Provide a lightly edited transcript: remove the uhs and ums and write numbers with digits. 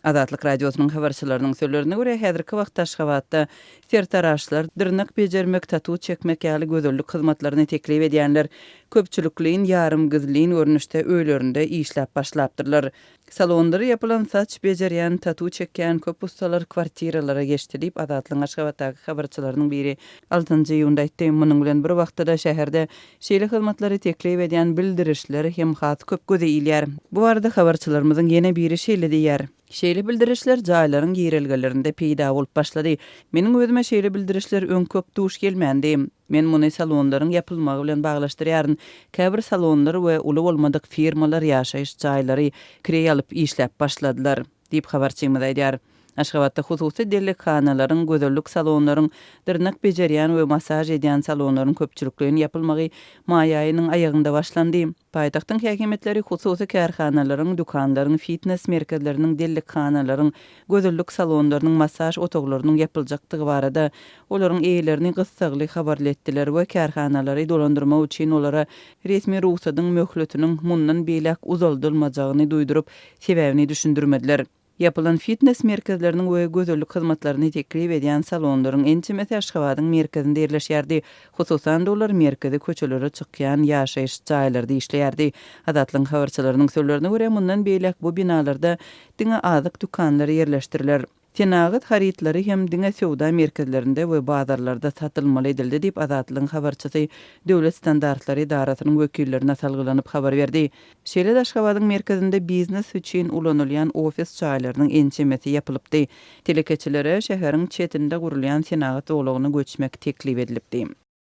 Azatlyk Radiosynyň habarçylarynyň sözlerine görä, häzirki wagtda Aşgabatda sertaraşlar, dyrnak bejermek, tatu çekmek ýaly gözellik hyzmatlaryny teklip edýänler köpçülikleýin ýarym gizlin görnüşde öýlerinde işläp başlapdyrlar. Salonlary ýapylan saç bejerýän, tatu çekýän köp ussalar kwartiralara geçdi diýip, Azatlygyň Aşgabatdaky habarçylarynyň biri altynjy iýunda aýtdy. Munuň bilen bir wagtda-da şäherde şeýle hyzmatlary teklip edýän bildirişler hem has köp göze ilýär. Bu barada habarçylarymyzyň ýene biri şeýle diýýär. Şeýle bildirişler jaýlaryň girelgelerinde peýda bolup başlady. Meniň özüme şeýle bildirişler öň köp duş gelmändi. Men muny salonlaryň ýapylmagy bilen baglaşdyrýaryn. Käbir salonlar we uly bolmadyk firmalar ýaşaýyş jaýlary kireý alyp işläp başladylar, diýip habarçymyz aýdýar. Aşgabatda hususy dellekhanalaryň, gözellik salonlaryň, dyrnak bejerýän we massaž edýän salonlaryň köpçülikleýin ýapylmagy maý aýynyň aýagynda başlandy. Paýtagtyň häkimiýetleri hususy kärhanalaryň, dükanlaryň, fitnes merkezleriniň, dellekhanalaryň, gözellik salonlarynyň, massaž otaglarynyň ýapyljakdygy barada olaryň eýelerini gyssagly habarly etdiler we kärhanalary dolandyrmak üçin olara resmi rugsadyň möhletiniň mundan beýläk uzaldylmajagyny duýduryp, sebäbini düşündirmediler. Ýapylan fitnes merkezleriniň we gözellik hyzmatlaryny teklip edýän salonlaryň ençemesi Aşgabadyň merkezinde ýerleşýärdi. Hususan-da, olar merkezi köçelere çykýan ýaşaýyş jaýlarda işleýärdi. Azatlygyň habarçylarynyň sözlerine görä, mundan beýläk bu binalarda diňe azyk dükanlary ýerleşdiriler. Senagat harytlary hem diňe söwda merkezlerinde we bazarlarda satylmaly edildi diýip, Azatlygyň habarçysy Döwlet standartlary edarasynyň wekillerine salgylanyp habar berdi. Şeýle-de Aşgabadyň merkezinde biznes üçin ulanylýan ofis jaýlarynyň ençemesi ýapylypdy. Telekeçilere şäheriň çetinde gurulýan senagat zolagyna göçmek teklip edilipdi.